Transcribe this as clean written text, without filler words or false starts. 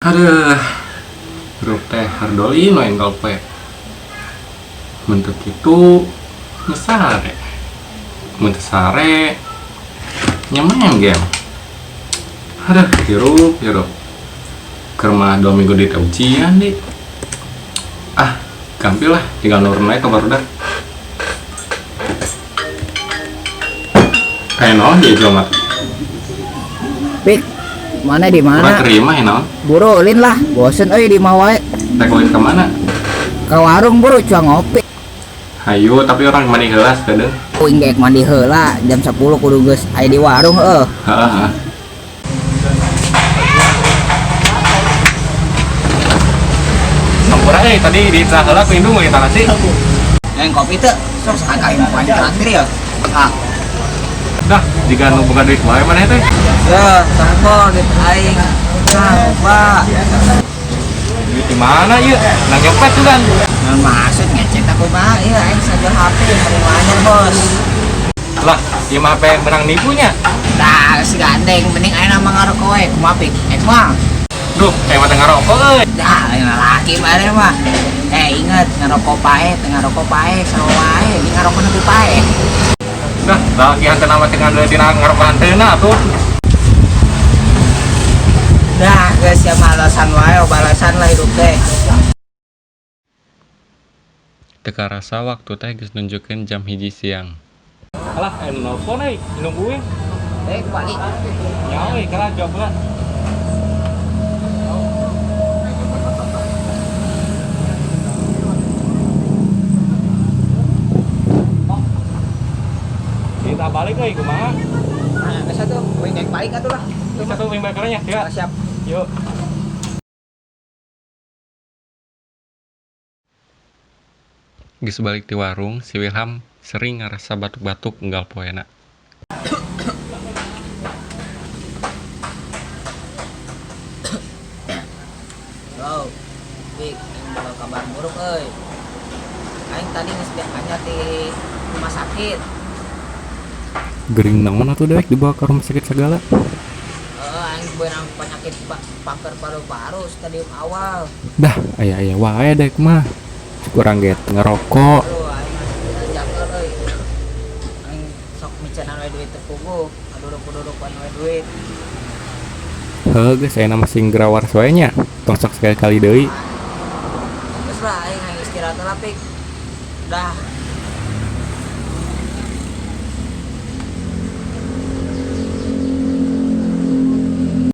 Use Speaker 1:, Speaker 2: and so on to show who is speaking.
Speaker 1: Aduh, grup teh hardolin we enggal poe. Mun teu kitu ngesare. Mun teu sare nya main game. Aduh, hirup hirup. Keur mah 2 minggu deui teh ujian deui. Ah, gampil lah, tinggal nurun we ka barudak. Aya naon ieu jelema?
Speaker 2: Pik, mana di
Speaker 1: Kurang
Speaker 2: mana?
Speaker 1: terima ya naon?
Speaker 2: Buru ulin lah, bosen euy di imah wae.
Speaker 1: Rek ulin ka mana?
Speaker 2: Ka warung buru cuang ngopi.
Speaker 1: Hayu, tapi orang mandi heula sakedeung.
Speaker 2: Uing geek mandi heula, jam 10 kudu geus aya di warung heuh.
Speaker 1: Heeh, heeh. Sampura euy, tadi di tah heula ku indung we tanah sih.
Speaker 2: Yang kopi teu, sok sakali mau paling traktir ya. Ah,
Speaker 1: Dah, jika nu boga duit wae maneh teh.
Speaker 2: ya, sampol duit aing. Nah, lupa.
Speaker 1: Duit di mana ieu? Nang nyopet tuh kan.
Speaker 2: Nah, maksud ngecek aku mah, iya aing sajual HP paling banyak, Bos.
Speaker 1: Lah, ieu mah HP menang nipunya.
Speaker 2: Dah, si gandeng mending aing mah ngarokok we, kumaha pik? Ek mah.
Speaker 1: Duh, mah teu ngarokok euy.
Speaker 2: Dah, aing lalaki mah mah. Eh, inget ngarokok pae, teu ngarokok pae, sawa wae, ini ngarokok nepi pae.
Speaker 1: Dah, lalaki hanteuna mah teu ngandel tina ngarokok hanteuna atuh.
Speaker 2: Dah, geus ya alasan wae, balasan lah hidup teh.
Speaker 1: Teu karasa waktu teh geus nunjukkeun jam 1 siang. Alah, aya nu nelpon euy, indung uing.
Speaker 2: Eh, balik.
Speaker 1: Nya euy, kalah jawab heula. Kita balik euy, kumaha?
Speaker 2: Nah, geus atuh, uing naik balik atuh lah.
Speaker 1: Geus atuh uing balik nya, ya.
Speaker 2: Siap.
Speaker 1: Yuk. Geus balik ti warung, si Wilham sering ngarasa batuk-batuk enggal poena.
Speaker 2: Halo, Pik, aing boga kabar buruk euy. Aing tadi geus dianyar di rumah sakit.
Speaker 1: Gering naon atuh dewek dibawa ke rumah sakit segala?
Speaker 2: Heeh, aing beunang penyakit kanker paru-paru stadium awal.
Speaker 1: Dah, aya-aya wae dek mah. Kurang ge ngerokok.
Speaker 2: Aduh, aing masih jagal euy. Aing sok micenan we duit teu puguh, aduruk-adurukan we duit.
Speaker 1: Heuh geus aya masih gerawar wae nya. Tong sok sekali-kali deui.
Speaker 2: Geus lah aing hayang istirahat lah, Pik. Dah,